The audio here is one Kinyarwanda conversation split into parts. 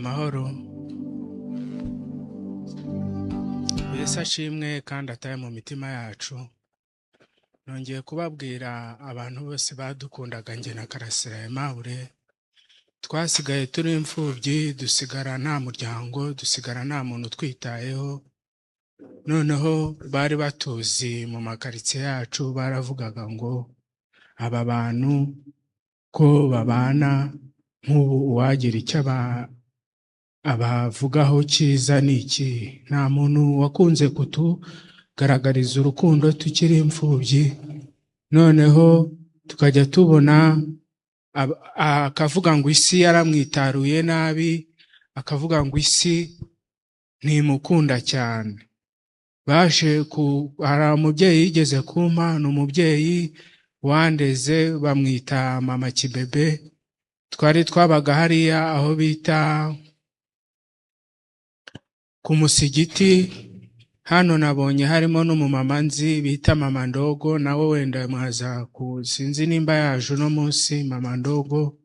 Amahoro. Yesu ashimwe kandi ataye mu mitima yacu. Nongeye kubabwira abantu bose badukundaga njye na Karasira Aimable, twasigaye turi imfubyi, dusigara nta muryango, dusigara nta muntu utwitayeho. Noneho bari batuzi mu makaritsiye yacu, baravugaga ngo aba bantu ko babana nk'ubu uwagira icyo abavugaho cyiza ni iki? Nta muntu wakunze kutugaragariza urukundo tukiri imfubyi. Noneho tukajya tubona akavuga ngo isi yaramwitaruye nabi, akavuga ngo isi ntimukunda cyane. Baje ku hari umubyeyi yigeze kumpa, ni umubyeyi wandeze bamwita Mama Kibebe. Twari twabaga hariya aho bita ku musigiti. Hano nabonye harimo n'umumama nzi bita Mama Ndogo, nawe wenda mwaza ku sinzi nimba yaje uno munsi. Mama Ndogo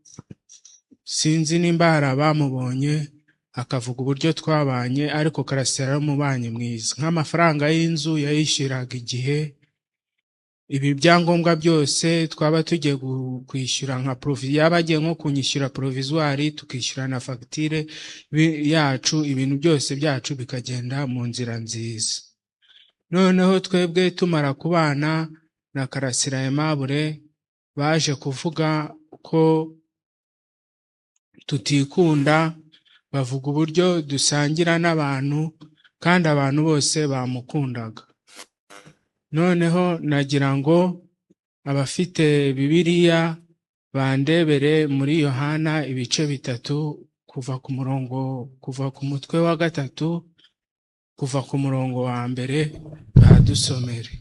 sinzi nimba hari abamubonye, akavuga uburyo twabanye, ariko Karasira yari umubanyi mwiza. Nk'amafaranga y'inzu yayishyuraga igihe, ibi byangombwa byose twaba tugiye kwishyura nka provi, yaba agiye nko kunyishyura provisoire, tukishyura na fagitire yacu, ibintu byose byacu bikagenda mu nzira nziza. Noneho twebwe tumara kubana na Karasira Aimable, baje kuvuga ko tutikunda, bavuga uburyo dusangira n'abantu kandi abantu bose bamukundaga. Noneho nagira ngo abafite Bibiliya bandebere muri Yohana ibice 3, kuva ku murongo, kuva ku mutwe wa 3, kuva ku murongo wa 1, badusomere.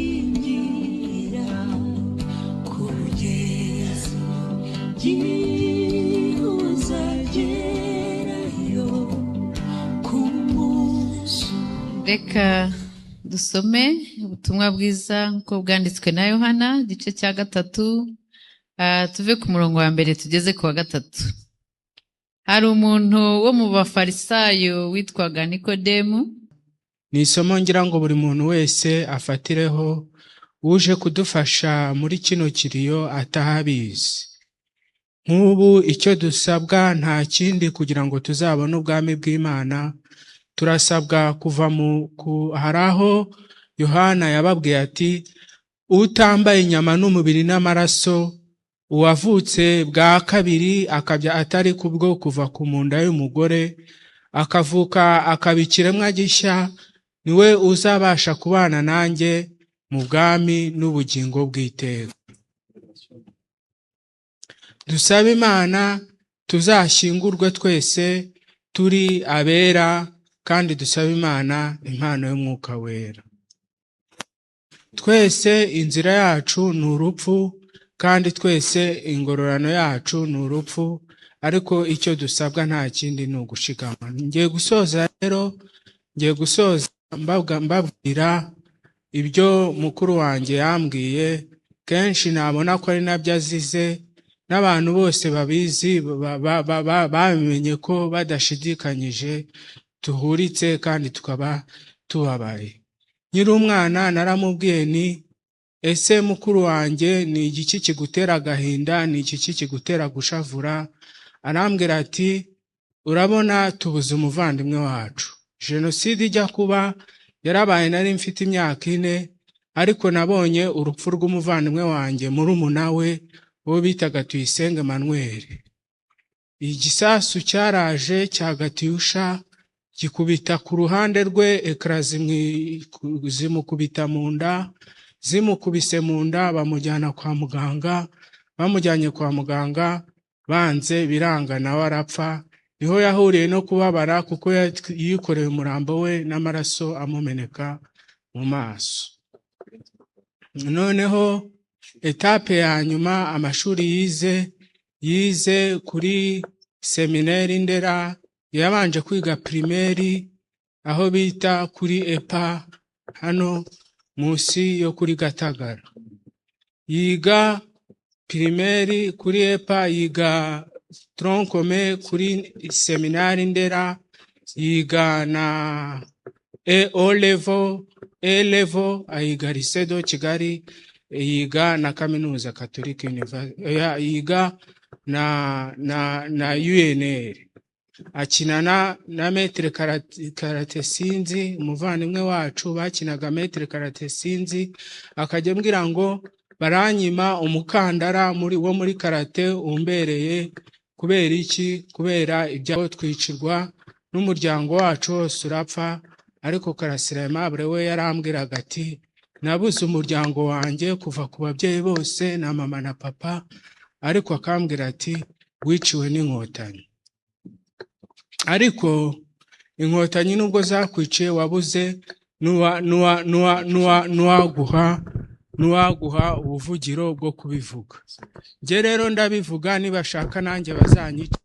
Kwiringira kugeza igihe uzagerayo ku munsi. Reka dusome ubutumwa bwiza nk'uko bwanditswe na Yohana igice cya 3, tuve ku murongo wa 1 tugeze ku wa 3. Hari umuntu wo mu Bafarisayo witwaga Nikodemu. Ni isomo ngira ngo buri muntu wese afatireho, uje kudufasha muri kino kiriyo atahabizi. Nk'ubu icyo dusabwa nta kindi kugira ngo tuzabone ubwami bw'Imana, turasabwa kuva mu hari aho Yohana yababwiye ati utambaye inyama n'umubiri n'amaraso, uwavutse bwa kabiri akabya atari kubwo kuva ku munda y'umugore, akavuka akaba ikiremwa gishya, niwe uzabasha kubana nanjye mu bwami n'ubugingo bw'iteka. Dusabe Imana tuzashyingurwe twese turi abera, kandi dusabe Imana impano y'Umwuka Wera. Twese inzira yacu ni urupfu, kandi twese ingororano yacu ni urupfu, ariko icyo dusabwa nta kindi ni ugushikama. Ngiye gusoza rero, ngiye gusoza mbabwira ibyo mukuru wanjye yambwiye. Kenshi nabona ko ari nabyo azize, n'abantu bose babizi babimenye ko badashidikanyije tuhuritse kandi tukaba tubabaye. Nkiri umwana naramubwiye nti ese mukuru wanjye ni igiki kigutera agahinda, ni igiki kigutera gushavura? Arambwira ati urabona tubuze umuvandimwe wacu. Jenoside ijya kuba yarabaye nari mfite imyaka 4, ariko nabonye urupfu rw'umuvandimwe wanjye murumuna we uwo bitaga Tuyisenge Emmanuel. Igisasu cyaraje cya Katyusha gikubita ku ruhande rwe, ekara zimukubita mu nda, zimukubise mu nda bamujyana kwa muganga, bamujyanye kwa muganga banze biranga nawe arapfa. Niho yahuriye no kubabara kuko yikoreye umurambo we n'amaraso amumeneka mu maso. Noneho étape ya nyuma, amashuri yize kuri seminari Ndera. Yabanje kwiga primaire aho bita kuri EPA, hano munsi yo kuri Gatagara. Yiga primaire kuri EPA, yiga tronc commun kuri seminari Ndera, yiga na O level, A level ayiga Lycée de Kigali, yiga na kaminuza Catholic University, yiga na UNR. Akinana na Maître Karate Sinzi, umuvandimwe wacu bakinaga. Maître Karate Sinzi akajya ambwira ngo baranyima umukandara muri wo muri karate umbereye. Kubera iki? Kubera ibyago twicirwa n'umuryango wacu wose urapfa. Ariko Karasira Aimable we yarambwiraga ati: "Nabuze umuryango wanjye kuva ku babyeyi bose na mama na papa." Ariko akambwira ati: "Wiciwe n'Inkotanyi, ariko Inkotanyi nubwo zakwiciye wabuze n'uwaguha ubuvugiro bwo kubivuga." Njye rero ndabivuga, nibashaka nanjye bazanyice.